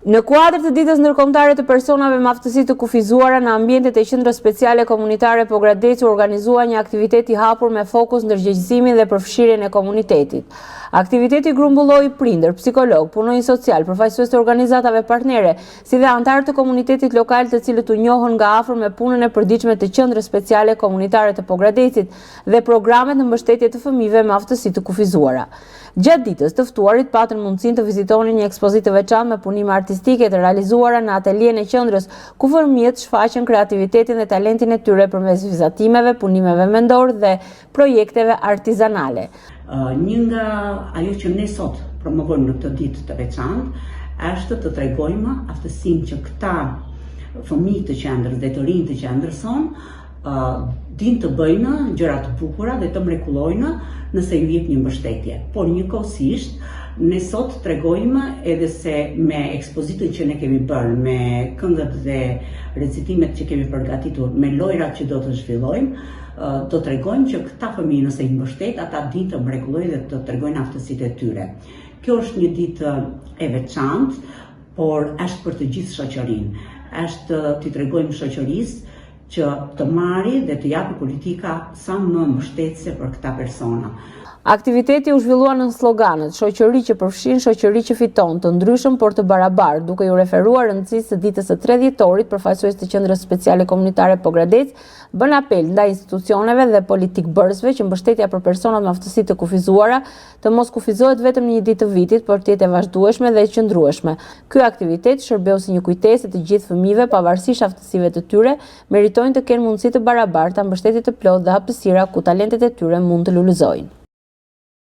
Në kuadër të Ditës Ndërkombëtare të Personave me Aftësi të Kufizuara në ambientet e Qendrës Speciale Komunitare Pogradec u organizua një aktivitet i hapur me fokus ndërgjegjësimin dhe përfshirjen e komunitetit. Aktiviteti grumbulloi prindër, psikologë, punonjës socialë, përfaqësues të organizatave partnere, si dhe anëtarë të komunitetit lokal të cilët u njohën nga afër me punën e përditshme të Qendrës Speciale Komunitare të Pogradecit dhe programet në mbështetje të fëmijëve me aftësi të kufizuara. Gjatë ditës, të ftuarit patën mundësinë të vizitonin një ekspozitë të veçantë me punime artistike të realizuara në atelienë e qendrës, ku fëmijët shfaqën kreativitetin dhe talentin e tyre përmes vizatimeve, punimeve me dorë dhe projekteve artizanale. Një nga ajo që ne sot promovojmë në këtë ditë të veçantë është të tregojmë aftësinë që këta fëmijë të qendrës dhe të rinj të qendrës sonë dinë të bëjnë gjëra të bukura dhe të mrekullojnë nëse ju jep një mbështetje. Por njëkohësisht, ne sot tregojmë edhe se me ekspozitën që ne kemi bërë, me këngët dhe recitimet që kemi përgatitur, me lojrat që do të zhvillojmë, do tregojmë që këta fëmijë nëse i mbështet, ata dinë të mrekullojnë dhe të tregojnë aftësitë e tyre. Kjo është një ditë e veçantë, por është për të gjithë shoqërinë. Është t'i tregojmë shoqërisë që të marri dhe të japi politika sa më mbështetëse për këta persona. Aktiviteti u zhvillua nën sloganet, Shoqëri që përfshin, shoqëri që fiton, të ndryshëm por të barabartë, duke iu referuar rëndësisë së ditës së 3 dhjetorit, përfaqësues të Qendrës Speciale Komunitare Pogradec bënë apel ndaj institucioneve dhe politikëbërësve që mbështetja për personat me aftësi të kufizuara të mos kufizohet vetëm në një ditë të vitit, por të jetë e vazhdueshme dhe e qëndrueshme. Ky aktivitet shërbeu si një kujtesë se të gjithë fëmijëve, pavarësisht aftësive të tyre, meritojnë të kenë mundësi të barabarta, mbështetje të plotë dhe hapësira ku talentet e tyre mund të lulëzojnë.